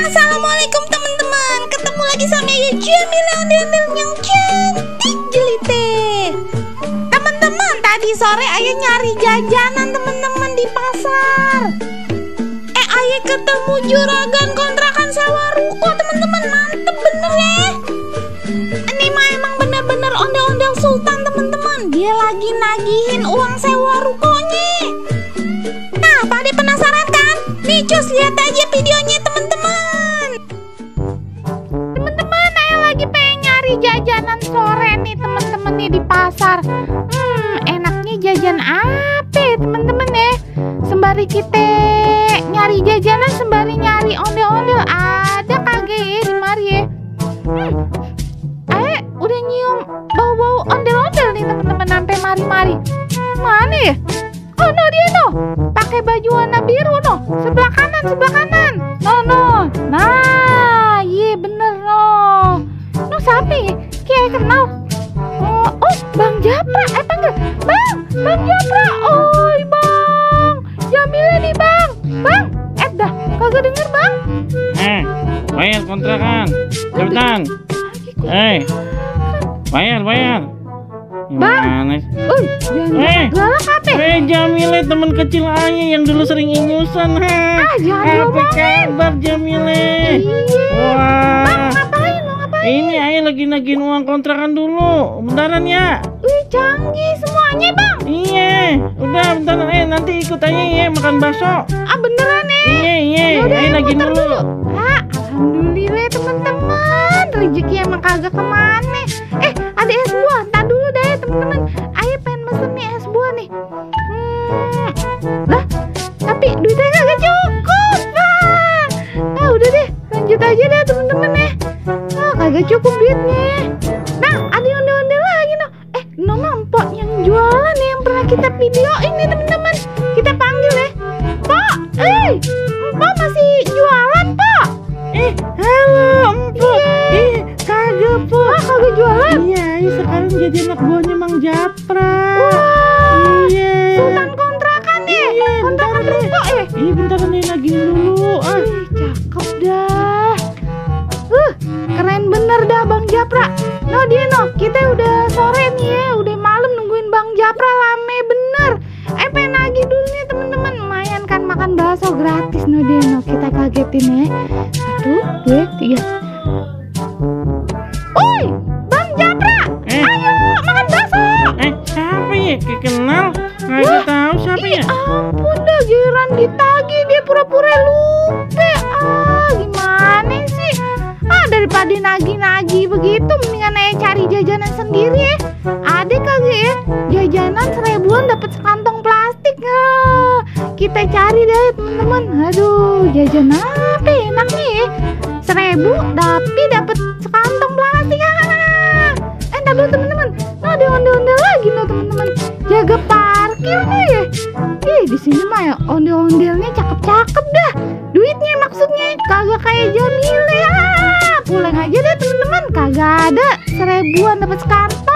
Assalamualaikum teman-teman. Ketemu lagi sama Jamila ondel-ondel yang cantik jelite. Teman-teman, tadi sore ayah nyari jajanan teman-teman di pasar. Ayah ketemu juragan kontrakan sewa ruko teman-teman. Mantep bener ya. Ini mah emang bener-bener ondel-ondel sultan teman-teman. Dia lagi nagihin uang sewa rukonya. Nah, pada penasaran kan? Nih cus, lihat aja videonya teman-teman. Teman-teman, ayah lagi pengen nyari jajanan sore nih teman-teman nih di pasar. Enaknya jajan apa ya teman-teman ya? Sembari kita nyari jajanan, sembari nyari ondel-ondel. Ada kagak ya di mari ya? Udah nyium bau-bau ondel-ondel nih teman-teman sampai mari-mari. Mana ya? Oh no, dia no, pakai baju warna biru no, sebelah kanan. No. Nah, iya bener no. No sapi, kayak kenal. Oh, Bang Japra, panggil Bang Japra. Oi Bang, Jamila nih Bang. Dah, kagak denger Bang. Bayar kontrakan, cepetan. Bayar. Bang, jangan galak apa? Jamile teman kecil ayah yang dulu sering ingusan. Jangan apa kabar Jamile? Wah. Bang, ngapain? Ini ayah lagi nagihin uang kontrakan dulu. Bentaran ya. Canggih semuanya Bang. Iya, udah bentaran. Nanti ikut ayah ya makan bakso. Beneran ya? Iya. Ayah nagihin dulu. Alhamdulillah teman-teman. Rezeki emang kagak kemana. Ada es buah. Ntar dulu deh teman-teman. Ayah pengen mesen nih es buah nih. Tapi duitnya kagak cukup Bang. Udah deh, lanjut aja deh teman-teman ya. Kagak cukup duitnya. Nah, ada ondel-ondel lagi no. Mpok yang jualan yang pernah kita videoin nih teman-teman. Kita panggil ya. Pok, Mpok masih jualan Pok? Halo Mpok. Kagak Pok. Kagak jualan? Iya, sekarang jadi anak buahnya Mang Japra. Wah, iya. Sultan kontrakan ya? Kontrakan ruko ya? Iya, bentar nih nagihin dulu. Cakep dah. Keren bener dah Bang Japra. No dia no, kita udah sore nih ya, udah malam nungguin Bang Japra lame bener. Pengen nagih dulu nih teman-teman. Lumayan kan makan bakso gratis no dia no, kita kagetin ya. 1, 2, 3. Oi, Bang Japra, ayo makan bakso. Siapa ya? Kenal? Nggak tahu siapa ya? Ampun dah, giliran ditagih dia pura-pura lupa. Gimana sih? Daripada nagih-nagih begitu, mendingan aja cari jajanan sendiri ya. Ada kagak ya jajanan 1000-an dapat sekantong plastik? Kita cari deh teman-teman. Aduh, jajan apa enaknya ya? 1000 tapi dapat sekantong plastik. Entar dulu teman-teman. Ada ondel-ondel lagi no teman-teman. Jaga parkir nih ya. Di sini mah ya ondel-ondelnya cakep-cakep dah. Duitnya maksudnya kagak kayak Jamila ya. Pulang aja deh teman-teman, kagak ada 1000-an dapat sekantong.